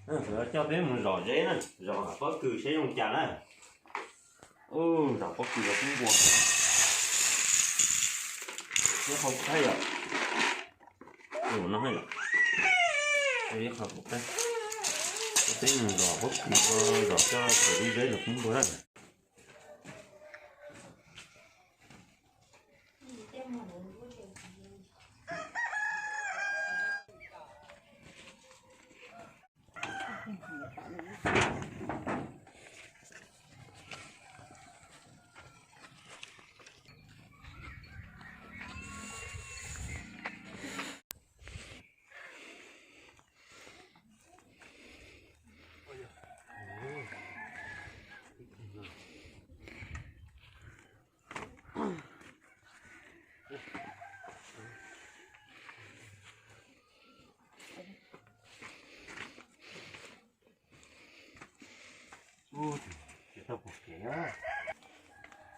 Coj peb mus zom zeb na, zom pob kws seb zoo cas na. Zom pob kws los kub npua. Ib qho qaib yom. No yom. Ib qho qaib. Coj peb mus zom pob kws, zom coj pem lub zeb los kub npua na.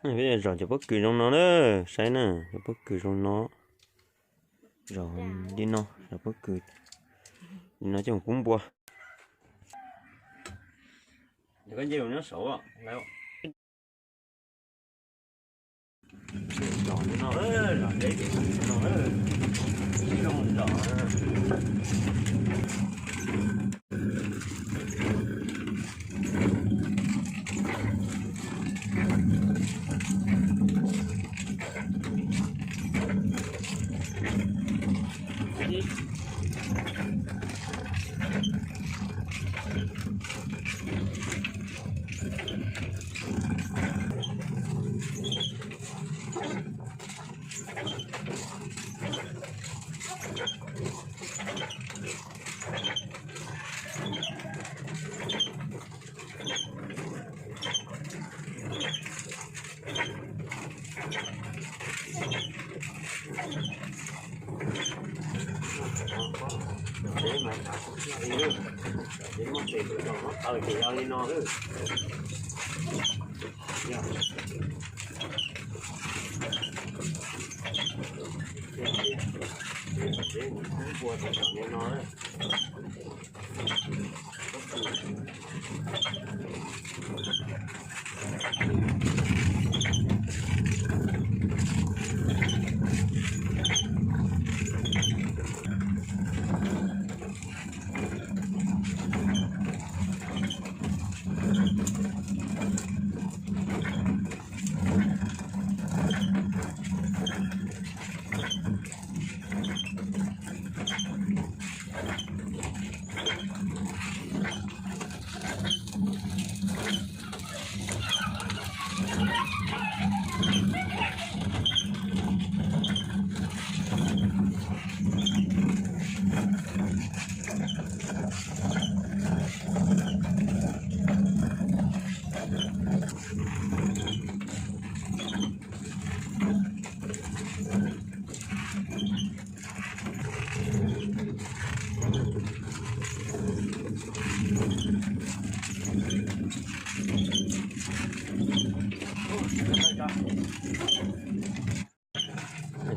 Peb zom cov pob kws zoo no na, saib na, cov pob kws zoo no, zom li no, zom pob kws li no coj mus kub npua.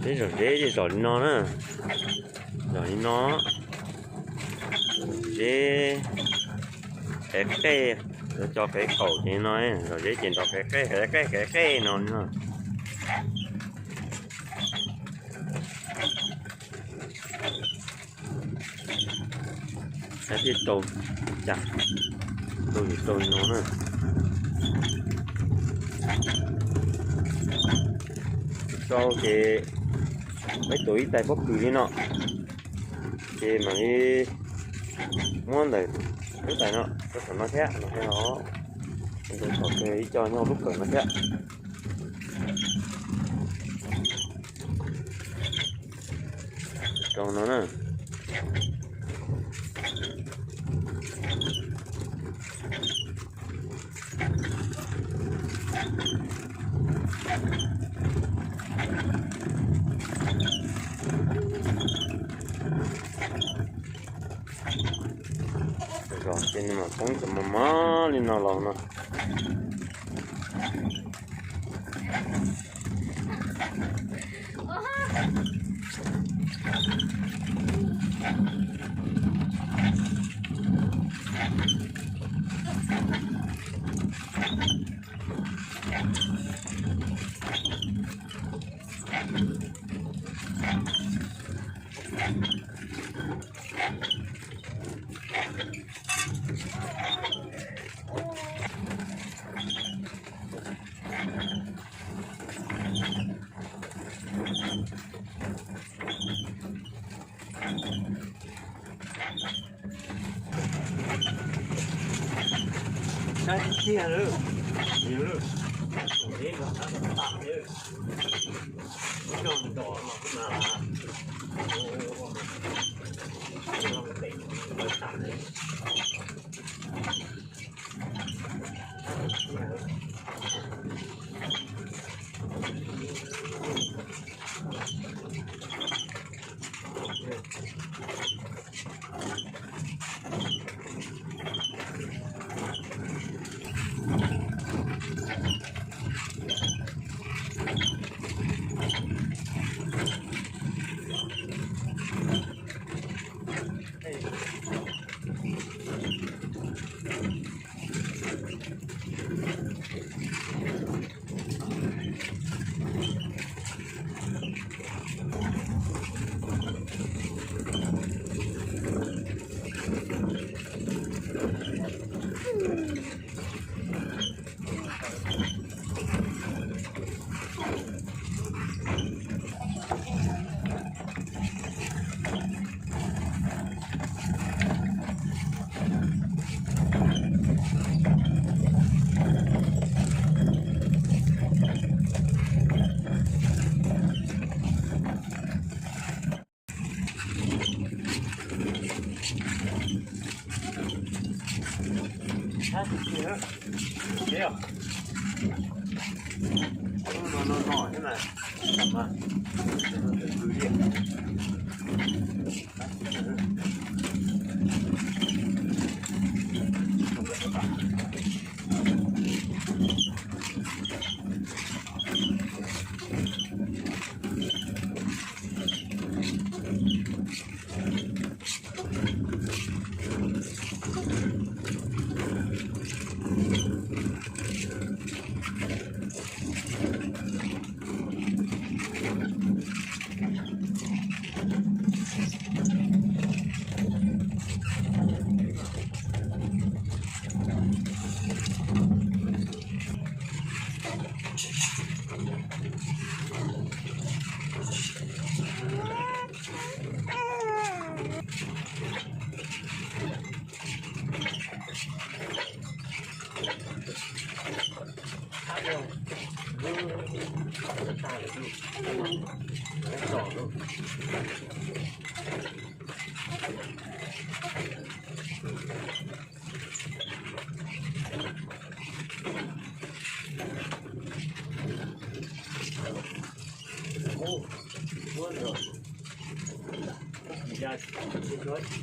Peb zom zeb ces zom li no na, zom li no, zeb qev qej, lawv tso qev qaum ces no, zom zeb ces nrov qev qej qev qej qev qej no li no. Saib thiaj tau cas, tau yus tau no na. Sau ces peb tuav ib tais pob kws li no, ces mam li muab ntawm lub tais no rau saum no thiab no, ntawm thaum kawg ib co nyob lub kawm no thiab. Rau no na. Zom ces nws mam poob cov mos mos li no los no. Sab tiag tiag lawm. Nim no, nim no, nim no,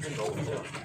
nim no,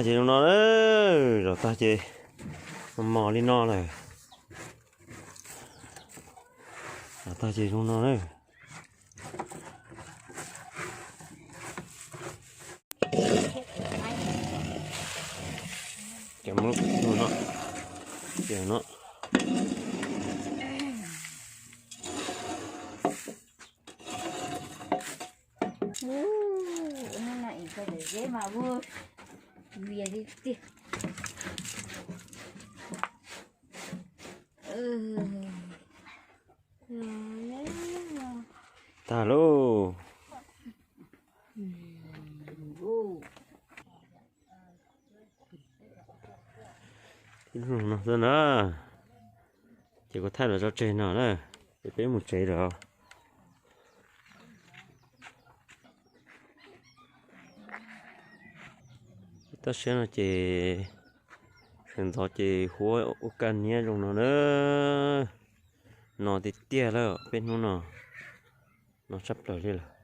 Ces zoo no, zov tag ces mos li no lawm. Zov tag ces zoo no na. Ces muab no, ces no. Hnub no ib txog daim zeb mas ua vias li tiag. Tag lauj. Tib lub no xwb na, ces kuv thaij los tso tseg no na, ces peb mus tsev lawm. Toj siab no ces sawv ntxov ces huab ua kaj niab zoo no na. No tiag tiag lawm peb hnub no, no tshaj plaws li lawm.